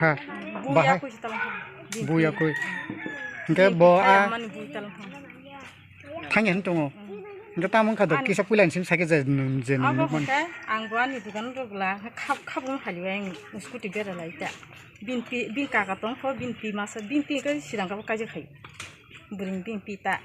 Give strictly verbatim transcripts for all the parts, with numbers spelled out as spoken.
Ha, buya bahai. Koi si talang ha. Buya koi. Hingke bo a mani bui talang ha. Thangya hin tongo. Hingke tamo wngkha do kisa puila ni simi sakhe je nung je nung. Abo nung man. Hingke ang bo ani dogan rok la khap khap wng phali bai ang scooty bera lai ta. Bin pi bin kaka tong pho bin pi masa bin pi khe sidang kabo kaijak khai. Bwrwini bini pita.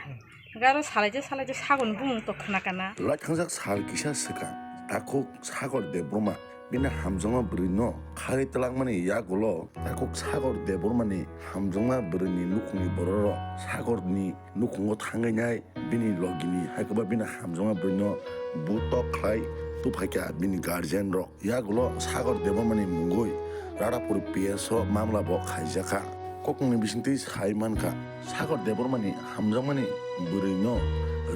Hingke aro salaijak salaijak sagorni bumung tok khna kana. Laikhangjak sal kisa swkang takhuk Sagor Debbarma bini hamjakma bwrwino khagwi twlangmani yagulo takhuk Sagor Debbarmani hamjakma bwrwini nukhungni bororok Sagorni nukhugo thangwi nai bini logini hai kwba bini hamjakma bwrwino butok khlai tubphaikha bini guardian rok. Yagulo Sagor Debbarmani mungwi Radhapur P S o mamla bo khaijakha. Kokmungni bisingtwi sai mankha, Sagor Debbarmani hamjakmani bwrwino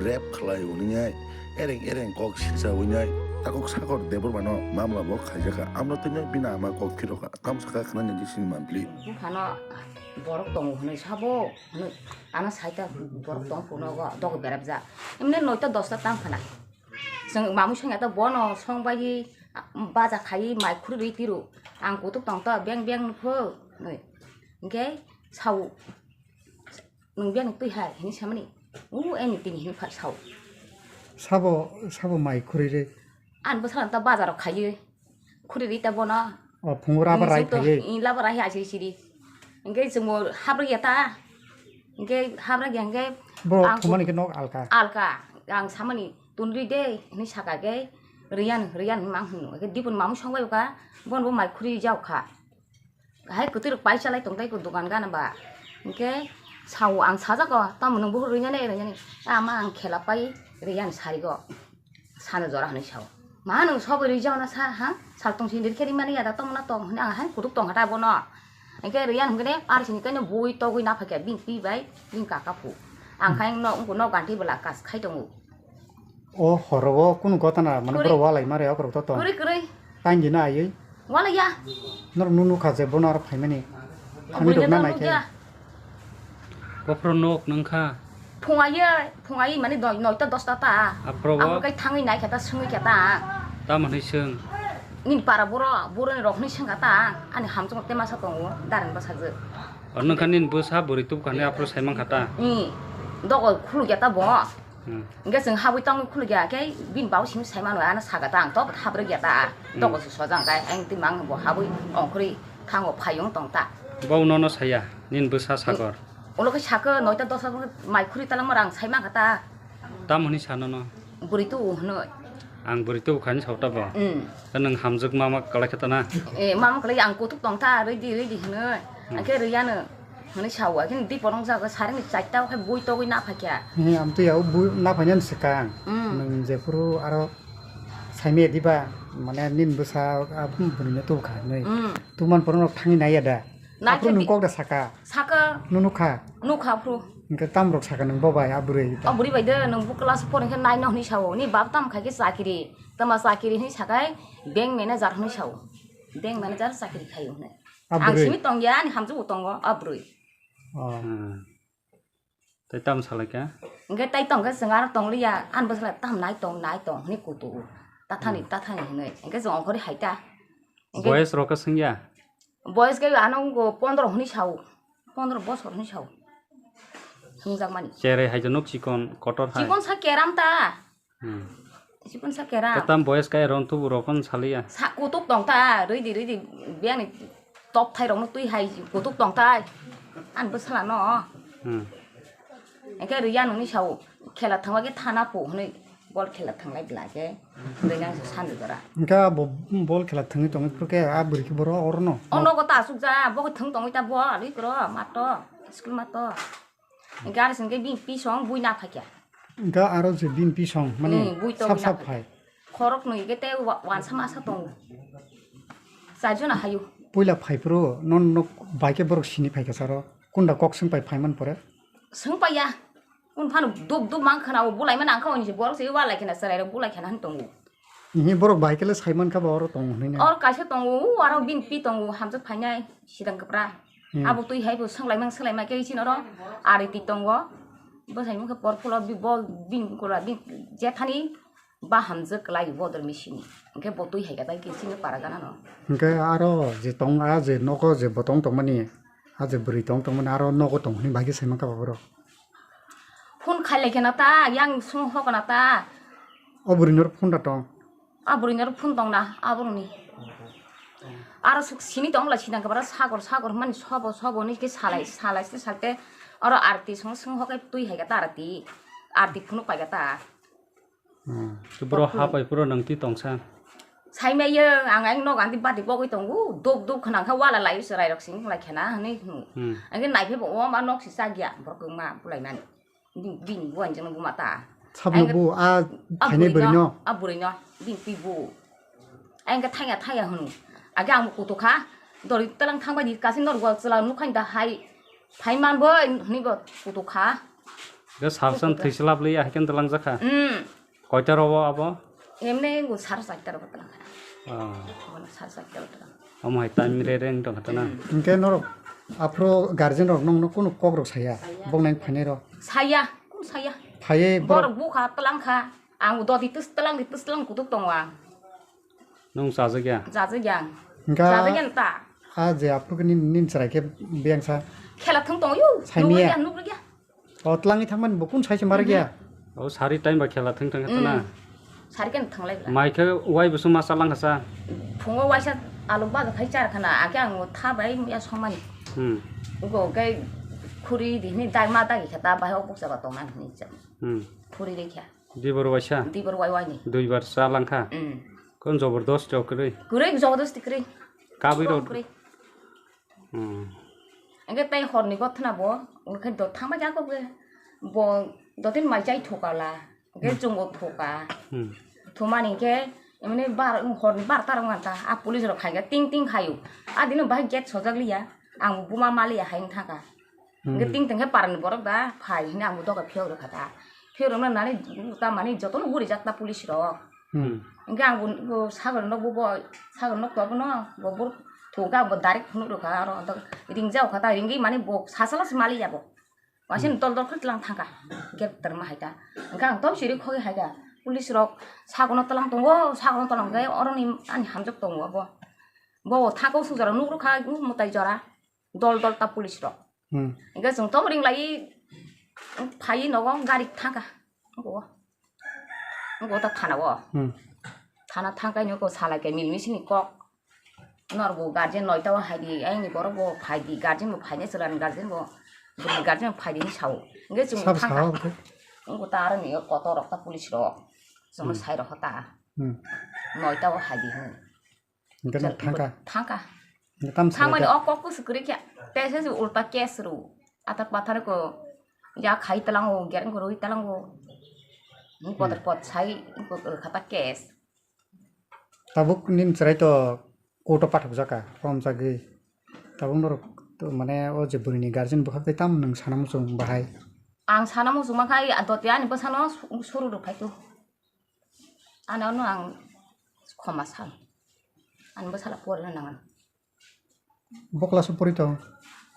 rape khlai hwnwi ereng ereng kok silsa hwnwi takhuk Sagor Debbarmano mamla bo khaijakha. Amno twino bini ama kok phirokha. Tamo sakha khna nini sini mampli. Buphano borok tongo hwnwi sabo hwnwi ano saita borok tong phuru nogo dogo berapjak. Emne noita dosta tang khna. Chwng mamui songya ta bono song bai baja khai mai khurui tiro. Ang kutuk tong ta beng beng nukho. Hingke sao nwng beng twi hai hini samani. U eni tini hini phar sao. Sabo sabo mai khurui re. An bwsala ta bazaro khaiwi khurui ta bono. O phungo raba rai khaiwi. Laba rai hai siri. Hingke chwngbo habri ya ta. Hingke habra ge hingke bo ang thumani ke nok alka. Alka. Ang samani tundui de hini saka ke riyan riyan mang hunu. Ke dipun mamu songbai ka bon bo mai khuri jau kha. Hai kutir pai chalai tong tai ko dukan gana ba. Hingke sao ang saja ko tamo nung bo riyan riyan. Ama ang khela pai riyan sari go. Sano jora hwnwi sao. Ma nwng sobo rijao na sa ha? Sal tong sini rikhe rimani yada tong na tong hwnwi ang hai kutuk tong hata bono. Hingke riyan hwnkhe ar sini kaino bui togwi na phakya bini twi bai bini kaka phu. Ang khai no wngkhe no ganti bwla kas khai tongo. O horo o kunu gotana mane kwrwi. Borok walai mare okrok to tong. Kwrwi kwrwi. Tang di na aywi. Wala ya. Nor nunu kha je bono aro phaimani. Thani rok na nai khe. Bophro nok nang kha. Phungai ye, phungai mani noi, noita dosta ta. Aphro bo? Aphro kai thangwi nai khe ta sungwi khe ta. Tamo hwnwi swng? Nini para boro, boro ni rok hwnwi swng kha ta. Ani hamchwng te masa tongo, darang bwsajwk. Oro nang kha nini bwsa bwrwi tub kha hwnwi aphro sai man kha ta. Ni dogo khuluk ya ta bo. Hmm. Hingke chwng habwi tongwi khulukya khe bini bau simi sai mano ano saka ta ang tok habrwk ya ta. Hmm. Tok se sojang kai ang twi mang bo habwi ongkhorwi thango phayung tong ta. Bo nono saya nini bwsa sakor. Ulo khe saka noita dosa mai khuri talangma rang sai mangkha ta. Tamo hwnwi sa nono? Bwrwi tu hwnwi. Ang bwrwi tu khani sauta bo. Hmm. Nwng hamjwk mama kalai khe ta na. Eh, mama kalai ang kutuk tong ta rwidi rwidi hwnwi. Hmm. Ang khe rwiyano. Hwnwi sao, khe di porong jago, saring ni chaita o khe bui togwi na phaikha. He, amtwi ya, bui na phainani swkang. Mm. Nwng jephuru aro saimaya diba, mane nini bwsa, ah, bwrwino tubukha hinwi. Mm. Tubumani porong rok thangwi naiya da? Nai aphuru khe nwng di-, kok da saka? Saka. Nung nukha? Nukha aphuru. Hwnkhe tamrok saka nwng bo bai, a bwrwi? O bwrwi bai de, nwng bo class four hwnkhe nine no hwnwi sao, ni bab tamo khai khe chakiri, tama chakiri hwnwi sakai, bank manager hwnwi sao, bank manager chakiri khaio hwnwi. A ang bwrwi? Simi tongya, ani hamjwk bo tongo, a bwrwi. Oh. Hmm. Tei tamo salai kha? Hwnkhe tei tongkhe chwng aro tongliya, ani bwsala tamo nai tong, nai tong hwnwi kutugo. Tathani, hmm, tathani hwnwi. Hwnkhe chwng ongkhorwi hai ta. Hwnkhe boyes rok khe swngya? Boyes khe ano wngkha pondro hwnwi sao. Pondro bosor hwnwi sao. Swngjakmani. Cherai hai to nuk chikon, kotor hai. Chikon sa keram ta. Hmm. Sipun sa kera. Katam boyes kai ron tubu rokon saliya. Sa kutuk tong ta, rwidi, rwidi, biyani top thai rokno twi hai kutuk tong ta. An bwsala no. Hmm. Eke rwiya nungni sao, khela thangma khe thana po hwnwi, bol khela thanglai bla khe, rwiya sani jora. Hwnkhe bo bol khela thangwi tongwi phuru khe a bwrwi khe boro orono. O nogo ta asuk ja, bo khe thwng tongwi ta bol, rwi kro, mato, school mato. Hwnkhe aro sini khe bini pisong bui na phaikha. Hwnkhe aro je bini pisong, mane hmm, bui sap tongwi sap na phai. Khorok nwi khe tei wa-, wansa masa tongo. Char jona hayo. Puila phai phuru, non nok bai khe borok sini phaikha saro. Kunda kok swng pai phai man pore? Swng paiya. Kun phano duk duk mang khana o bulai man ang kha oni se borok se walai khana chwrai rok bulai khana han tongo. Ihi borok bai kele sai man kha ba oro tongo hinwi na. Oro kaisa tongo, u aro bini pi tongo, hamjak phainai, sidang kwpra. Hmm. Abo twi hai bo swnglaimang swnglaima khe chini oro ari twi tongo. Bo sai mokhe por phulo bi-, bo bini gura bi-, jethani Ba hamjwk kwlai bodol misini. Hwnkhe bo twi hai khe tai kisingni para gana no. Hwnkhe aro je tong, a je nogo je bo tong tongmani, a je bwrwi tong tongmani, aro nogo tong hwnwi bahai khe sai mankha ba borok. Phone khai lai khe na ta, yang sung hok na ta. O bwrwi nor phone da tong. A bwrwi nor phone tong na, a borok ni. Aro suk sini tong lai sinang khe bara sagor sagor mani sobo sobo ni khe salai salai se salte aro arti sung sung hok twi hai khe ta arti. Arti phunuk pai khe ta. Hmm. Bro, ha pai puro nang ti tongsa. Sai mai ye, ang ang nog anti bati bogwi tongo, duk duk khna kha wala lai se rai rok sing lai khena hwnwi hwnwi. Hmm. Ang nai phe bo o ma nok si sa gya, borok ma bulai mani. Din, din buan jeng bu mata. Sabno bu a phainai bwrwi no. A bwrwi no, din pi bu. Ang khe thaya thaya hwnwi. Age ang kutu kha, dori talang thang bai di kasi nor wal chwla nuk khain da hai. Phai man bo hwnwi bo kutu kha. Ge salsan thwislap li a hai khe talang jakha. Hmm. Koita rogo abo? Emne go sar saita rogo tala. Ah. Bono sar saita rogo tala. Omo hai time re reng tong khatana. Hwnkhe norok aphro guardian rok nongno kunu kok rok saya? Bok nang phainai rok. Saya, kun saya? Phaiye borok. Borok bukha, tlang kha. Ang dodi tus tlang di tus tlang kutuk tongo ang. Nung chajak ya? Chajak ya. Hwnkhe chajak ya ta. A je aphro khe nin, nin chwrai khe biyang sa. Khela thung tongo yu. Saimia. Nugri ya, nugri ya. O tlangwi thangmani bo kun sai se mar gya. O sari time ba khela thang thang khatana. Sari kan thanglai bla. Mai khe wai bo suma salang kasa. Phungo waisa alu ba khai char khana ake ang tha bai ya somani. Hmm. Go gai khuri di ni dai ma dagi khata bai o buksa ba tongna ni cha. Hmm. Khuri re kha. Di bor waisa. Di bor wai wai ni. Dui bar salang kha. Hmm. Kon jabardast jok kri. Kri jabardast kri. Kabui ro. Kri. Hmm. Hwnkhe tei horni gothna bo, hwnkhe do thangma jak khe bo, dotin mai chai thokala, hwnkhe chungo thoka. Hmm. Thumani hwnkhe, emni bar, horni bar ta rwngkha ta, a police rok khaikhe ting ting khaio. A dino bahai gate sojak liya, ang buma maliya hai wngkha ka. Hwnkhe hmm. Ting ting khe parani borok da phai hwnwi ang bo doga phiyok rwkha ta. Phiyok rwmani tamani jotono gurijak ta police rok. Hmm. Hwnkhe ang bo, bo sagor nok bo, bo sagor nok to abono bo bur thungkha ang bo direct phunuk rwkha aro ringjak kha ta ringwi mani bo sasala se maliya bo. Waisa hmm. Dol dol khe tlang thangkha gate terma hai ta. Hwnkhe ang tong siri khogwi hai ta police rok sagono tlang tongo sagono tlang khe oroni ani hamjak tongo bo. Bo thangkha sujaro nuk rwkha mutai jora. Dol dol ta police rok. Hmm. Hingke chwng tong ring lai phai nogo gari thangka. Ngo. Ngo ta thana o. Hmm. Thana thangkai nogo salai ke mil misini kok. Nor bo guardian noita o hai di, ayang ni borok bo phai di, guardian bo phai nai chwla ni guardian bo, bwrwi guardian bo phai di hinwi sao. Hingke chwng sabo thangka. Sao bo khe? Ngo ta aro ni kotor rok ta police rok. Chwng hmm. Sai rok ta. Hmm. Noita o hai di hinwi. Hingke no thangka. Thangka. Hingke tam thangmani salai o kok kusu kwrwi khe. Tei se ulta case rw. Atak pathar ko ya khai talango, gereng ko rwi talango. Ni kotor pot sai ko khata case. Tabuk nin chwrai to court o pathok jaka, pom jagwi. Tabuk norok to mane o je bwrwi ni guardian bwkhak tei tam nwng sana muchung bahai. Ang sana muchung ma khai doti ani bwsano suru rw phai tu. Ano ano ang khoma sal. Ani bwsala porina nangan. Bo class o pori tong?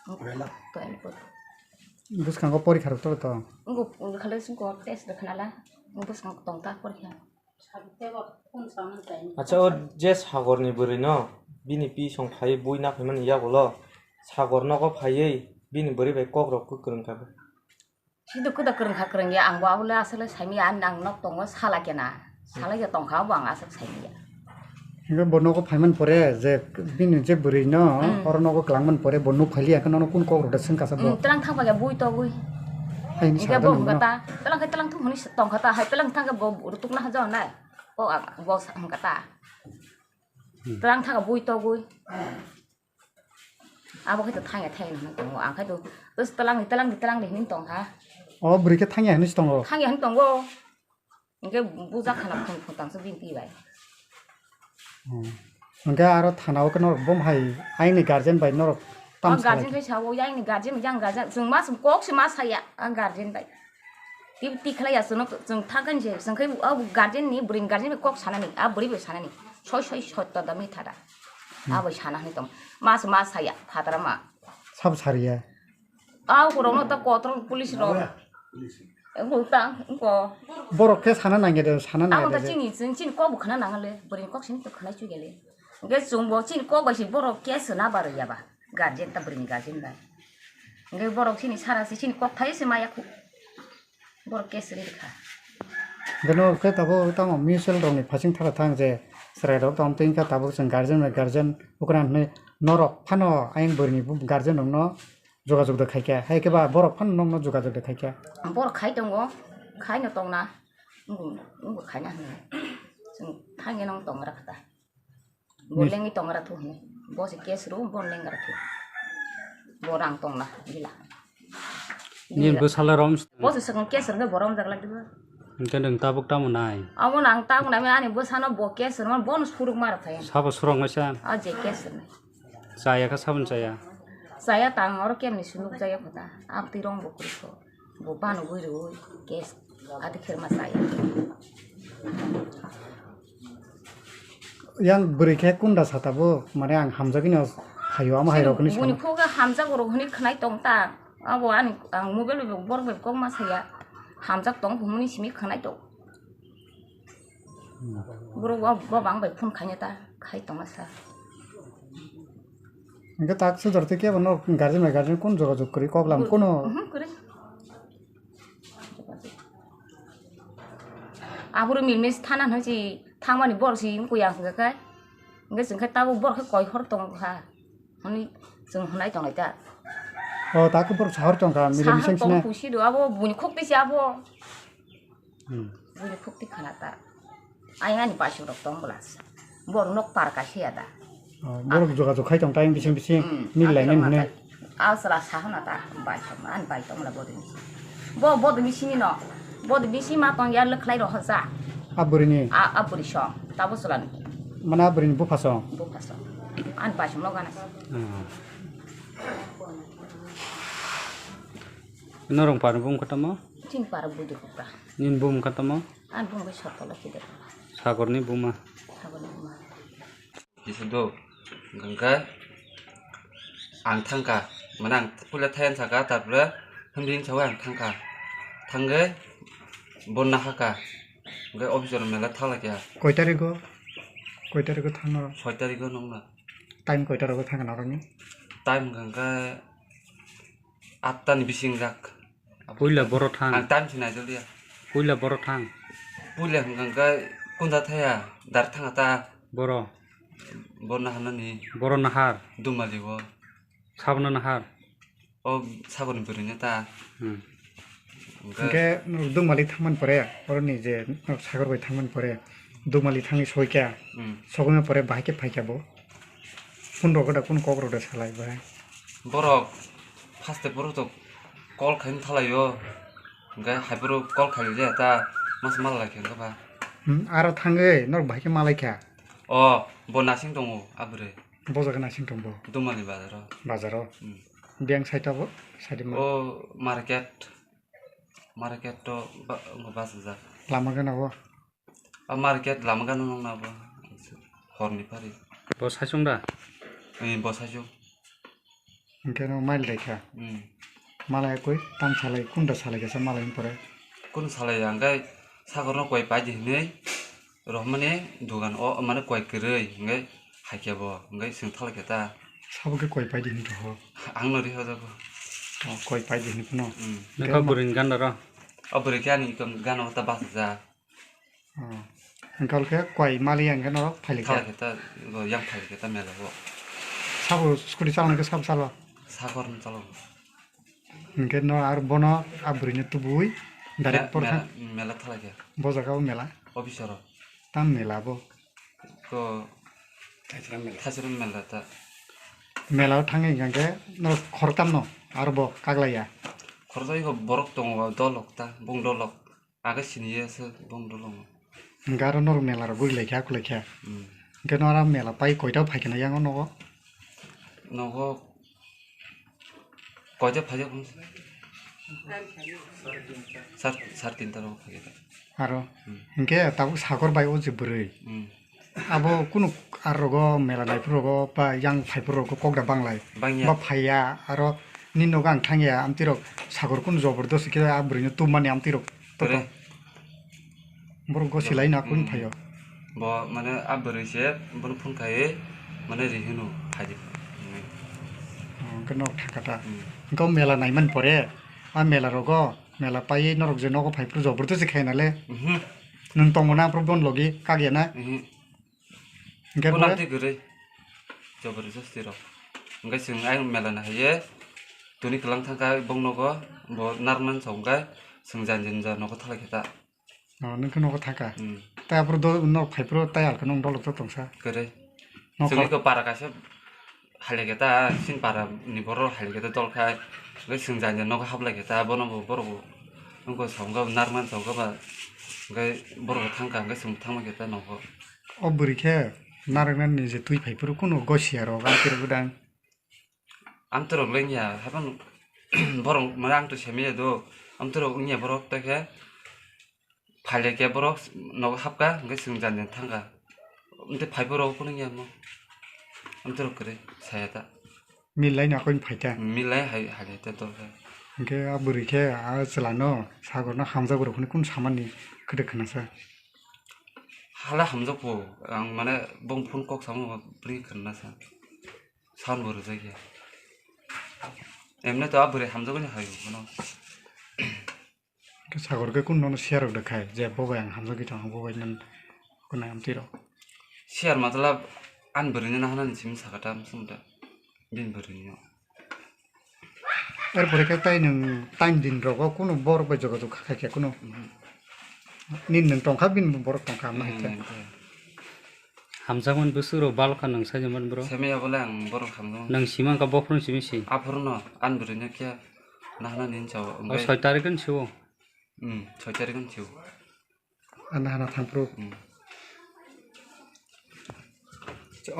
Twelve. Bwskango porikha rok tong? Ngo khale singko test rok khnala. Bwskango tong ta porikha. Acha o je sagor ni bwrwi no bini pi song phai bui na phaimani yagulo sagor nogo phaiwi bini bwrwi bai kok rok kwrwng kha. Sido kwda kwrwng kha kwrwng ya, ang bo abole aswk le saimaya, ani ang nok tongo sala kena, sala ya tongkha, abo ang aswk saimaya. Hingke bo nogo phaiman pore je bini je bwrwi no, hmm. Oro nogo kwlangman pore bo nuk phailiya, hingke nono kun kok rok da swngkha sa bo? Hmm, twlang thang bai ya bui togwi. Haini hingke bo sakda hingka no? Ta, twlang khe twlang thung hwnwi tongkha ta, hai twlang thang khe bo rutuk na ha jao nai. Bo ang, bo sa hingka ta. Hmm. Twlang thang khe bui togwi. Abo khe to thangya thangya hwnwi tongo. Ang khe to twlang di, twlang di, twlang di hwnwi tong kha. O bwrwi khe thangya hwnwi se tongo? Thangya hwnwi tongo. Hingke bujak khana phung phung tangsa bini twi bai. Hmm. Hingke aro thana o khe norok bom hai ayini guardian bai norok tam salai. O guardian bai sao, ayini guardian, yang guardian, chwng ma chwng kok se ma saya, ang guardian bai. Tip tik khlai ya, chwng, chwng thangkha ni se, chwng khai, o guardian ni, bwrwi ni guardian bai kok sanani, a bwrwi bai sanani, soi, soi, sotto da, mitha da. Hmm. A bai sana hwnwi tong, mas, mas saya, phatara ma. Sabo sariya? A, ukurok no ta kotor police rok. Wngkha, wngkha. Borok khe sana nangya de, sana nangya de. Abo chini, chini, chini kok bo khna nangale, bwrwini kok sini to khna chugele. Hwnkhe chwngbo chini kok bai si borok case na barwi yaba, guardian ta bwrwini guardian bai. Hwnkhe borok chini sara si chini kok thai se maya khu. Borok case ri kha. Gano khe tabo tamo mutual rokni phasing thara thang je chwrai rok tamo twi kha tabuk chwng guardian bai guardian ukran hwnwi norok phano ayang bwrwini guardian rokno jogajog de khaikha, hai khe ba borok phano nokno jogajog de khaikha. Borok khai tongo, khaino tongna, wngbo, wngbo khaina hwnwi. Chwng thangya nang tongra kha ta. Bo lengwi tongra thu hwnwi. Bo se case rw, bo lengra thu. Bo rang tongna, gila. Nini bwsala rom. Bo se swkang case rw khe bo romjak lai dibo. Hwnkhe nwng tabuk tamo nai? Abo nang tabuk nai, ani bwsano bo case rw, bono suruk mar phai. Sabo surok maisa? A je case rw nai. Chaya kha sabon chaya. Chaya tang oro kemni sunuk chaya kho ta. Amtwi rong bo kwrwi kho. Bo bano gwi rwi case adi kherma chaya. Yang bwrwi khe kunda sata bo, mane ang hamjagwino phaio, amo hai rok hwnwi sini buni sana. Khukhe hamjak rok hwnwi khwnai tong ta. Abo ani ang mobile bai borok bai kok ma saya. Hamjak tong hwnwi simi khwnai tong. Borok bo, bo bang bai phone khaina ta, khai tongma sa. Hingke tak sujor tei kebo no guardian bai guardian kun jogajog kwrwi kok lam kuno? Mhm, kwrwi. Aboro milmis thana hwnwi si thangmani borok si wngkha ya hwnkhe khai. Hingke chwng khe tabuk borok khe koi hor tong kha. Hwnwi chwng hwnai tonglai ta. O tak borok sahor tong kha, milmis sahor tong sina. Pusi do abo buini khuk tei si abo. Hmm. Buini khukti khana ta. Ayang ani baisong rok tong bwla. Borok nok par kaisa ya da. Oh, borok jogajog khai tong ta, ayang bising bising hmm, mil lainai hwnwi. A chwla sa hwna ta, baisong ani bai tong bwla bodoni. Bo bodoni sini no. Bodoni sini ma tong ya le khlai roh ja. A bwrwini? A, a bwrwi song. Tabo chwla ni. Mana a bwrwini bupha song? Bupha song. Ani baisong no gana. Hmm. Norong par bung kotamo? Chini para budi hokra. Nini bum kha tamo? Ani bum bai Sotolo kide. Sagorni buma? Sagorni buma. Kisa do, hwnkhe ang thangkha, mane ang puila thaiyan saka, tarpore hwnwi sawi ang thangkha, thangwi bo nahaka, hwnkhe officer mela thalakya. Koi tarigo? Koi tarigo thangno? Soi tarigo nongna. Time koi tarigo thangna norokni? Time hwnkhe atta ni bising jak. Puila boro thang. Ang time se naijak liya. Puila boro thang. Puila hwnkha hwnkha kunda thaya, dar thanga ta. Boro. Boro naharnani. Boro nahar. Dumali o. Sabno nahar. O sagorni bwrwino ta. Hmm. Hwnkhe. Hwnkhe nwk Dumali thangmani pore, oroni je nwk sagor bai thangmani pore, Dumali thangwi soikha. Hmm. Sokma pore bahai khe phaikha bo. Phone rok da, phone kok rok da salai bai. Borok haste borok to call khaina thalaio. Hwnkhe hai borok call khaijaya ta mas mal lai khe ba. Hmm, aro thangwi norok bahai khe malai kha. O, bo nasing tongo, a bwrwi. Bo jaga nasing tong bo? Dumali bazaro. Bazaro? Hmm. Biyang side o bo? Side o ma? O market. Market to ba-, basajak. Lama gana bo? A market lama gana nung na bo. Horni phari. Bo saichung da? Eh, bo saichung. Hwnkhe no mail daikha. Hmm. Malai koi tam salai, kunda salai kasa malai pore. Kun salai ya, hwnkhe sagor no koi pai di hinui. Rohmani dogan o, mane koi kwrwi, hwnkhe haikhe bo, hwnkhe swng thalai khe ta. Sabo khe koi pai di hinwi roho? Ang no riho jago. O, koi pai di hinwi phano. Hmm. Nokha bwrwini ganda ro? O bwrwi khe ani gana o ta bachajak. O. Hwnkhe koi mali yang khe norok phailai kha? Thalai khe ta, bo yang phailai khe ta mela bo. Sabo scooty chalnai khe sabo chalo? Sagor no chalo. Hwnkhe no ar bono a bwrwino tubui direct mela, por kha? Mela, mela thalai khe. Bo jaga o mela? Office oro. Tam mela bo? Ko Thaichera mela. Thaichera mela ta. Mela o thangwi hwnkhe no khoroktam no aro bo kaglaiya? Khorokjagwi kho borok tongo dolok ta, bung dolok. Age siniya se bung dolok. Hwnkhe aro norok mela rok gurilaikha, akwlaikha. Hmm. Hwnkhe no aro mela pai koita phaikha na yang o nogo? Nogo Koita phaijak phano? Sar, sar tinta rok phaijak. Aro, hmm, hwnkhe tabuk sagor bai o je bwrwi. Hmm. Abo kunu ar rogo mela naiphuru rogo ba yang phaiphuru rogo kok da banglai. Bangya. Ba phaiya aro Ni nogo ang thangya, amtwi rok sagor kun jobordosti khe a bwrwi no tumani amtwi rok. Tere. Borok gosi lai na kun phaio. Bo mane a bwrwi se bono phone khai mane ri hino phaidi. Hwnkhe nok thangkha ta. Hmm. Hwnkhe o mela naiman pore, a mela rogo, mela paiwi norok je nogo phai phuru jobordosti khai nale. Mhm. Nwng tongo na aphuru bon logi kagya na. Mhm. Hwnkhe bono pore? Amtwi kwrwi. Jobordosti rok. Hwnkhe chwng ayang mela nahaiye tuni kwlang thangkha bong nogo bo narwknani chongkha chwng jani jani nogo thalai khe ta. Oh, nwng khe nogo thangkha. Hmm. Tai aphuru do-, nok phai phuru tai alkhe nwng dolok to tongsa. Kwrwi. Nok chwngni kha- ko para kaisa. Halaikhe ta, sin para ni borok halaikhe ta dol khai, hwnkhe chwng jani nogo haplaikhe ta, bono bo borok bo wngkha songkha narwkmani songkha ba, hwnkhe borok bo thangkha, hwnkhe chwng thangma khe ta nogo. O bwrwi khe narwknani je twi phai phuru kunu gosia rok amtwi rok dang. Amtwi rok le wngya, haphano borok mane ang to semiya do, amtwi rok wngya borok ta khe. Phaile khe borok nogo hapkha, hwnkhe chwng jani jani thangkha. Amtwi phai borok phunukya mo. Amtwi rok kwrwi saya ta. Milai na koin phaita. Milai hai, hai ta dol khe. Hwnkhe a bwrwi khe a chwla no sagor no hamjak rok hwnwi kun samani kwrwi khwnasa. Hala hamjak po, ang mane bong phone kok samo bwrwi khwnasa. Sound bo rwjak ya. Emne to a bwrwi hamjak ni hai bono. Khe sagor khe kun nono share rok da khai, je bo bai ang hamjagwi tongo, bo bai nang kunai amtwi rok. Share matlab ani bwrwino nahana ni simi sakha ta, musung da. Bini bwrwino. Er pore khe tai nwng time din rogo kunu borok bai jogajog kha khe kunu. Mhm. Nin nwng tongkha, bini borok tongkha, ama hai khe. Mhm, nangkhe. Hamjakmani bwswk rok bal kha nwng sai jemon bro. Semi ya bole ang borok hamjakmani. Nwng sima wngkha bophuru simi si. Aphuru no ani bwrwi no khe nahana ni hinsa o. O soi tarik ni si o. Hmm, soi tarik ni si o. Ani hana thang phuru. Hmm.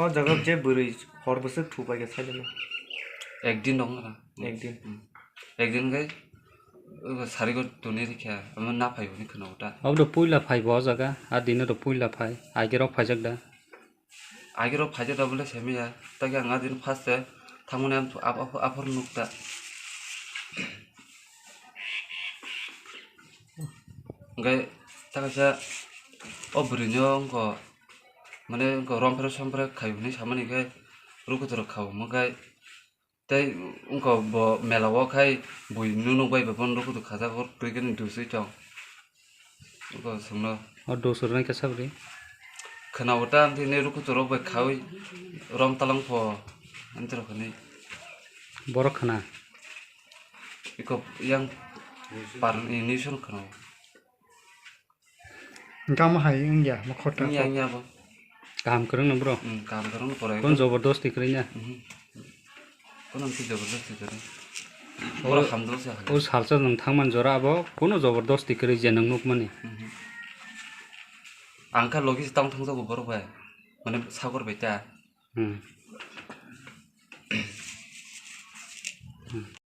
O jaga je bwrwi hor bwswk thu bai khe sai jemon. Ekdin dong na. Ekdin. Hmm. Ekdin khe, o sarigo tuni rikha, omo na phai hwnwi khwnago ta. Obo do puila phai bo o jaga, a dino do puila phai, aigero phaijak da. Aigero phaijak da bole semiya, ta khe ang a dino first e thangmani am-, ap-, ap-, aphuru nuk ta. Hwnkhe ta kaisa o bwrwino wngkha, mane wngkha romphre somphre khai hwnwi samani khe rukutu rok kha hwnwi khe. Tei wngkha bo mela o khai bui nunuk bai bo bono rukutu khajak, o twi khe dusui tong. Wngkha chwngno. O dos rwnai khe sabri? Khwna o ta, amtwi nai rukutu rok bai khaui rom talang pho, amtwi rok hinwi. Borok khwna? Iko yang par ni, ni son khwna o. Hwnkhe omo hai wngya, mokhorta. Wngya, wngya bo. Kaham kwrwngno bro? Hmm, kaham kwrwngno porai. Kon jobordosti kwrwngya? Mhm. Kono khe jobordosti kwrwi. O, borok hamjak se hai. O salsa nwng thangmani jora abo kono jobordosti kwrwi je nwng nukmani. Mhm. Ang kha logi se tang thangjago borok bai. Mane sagor bai ta. Hmm.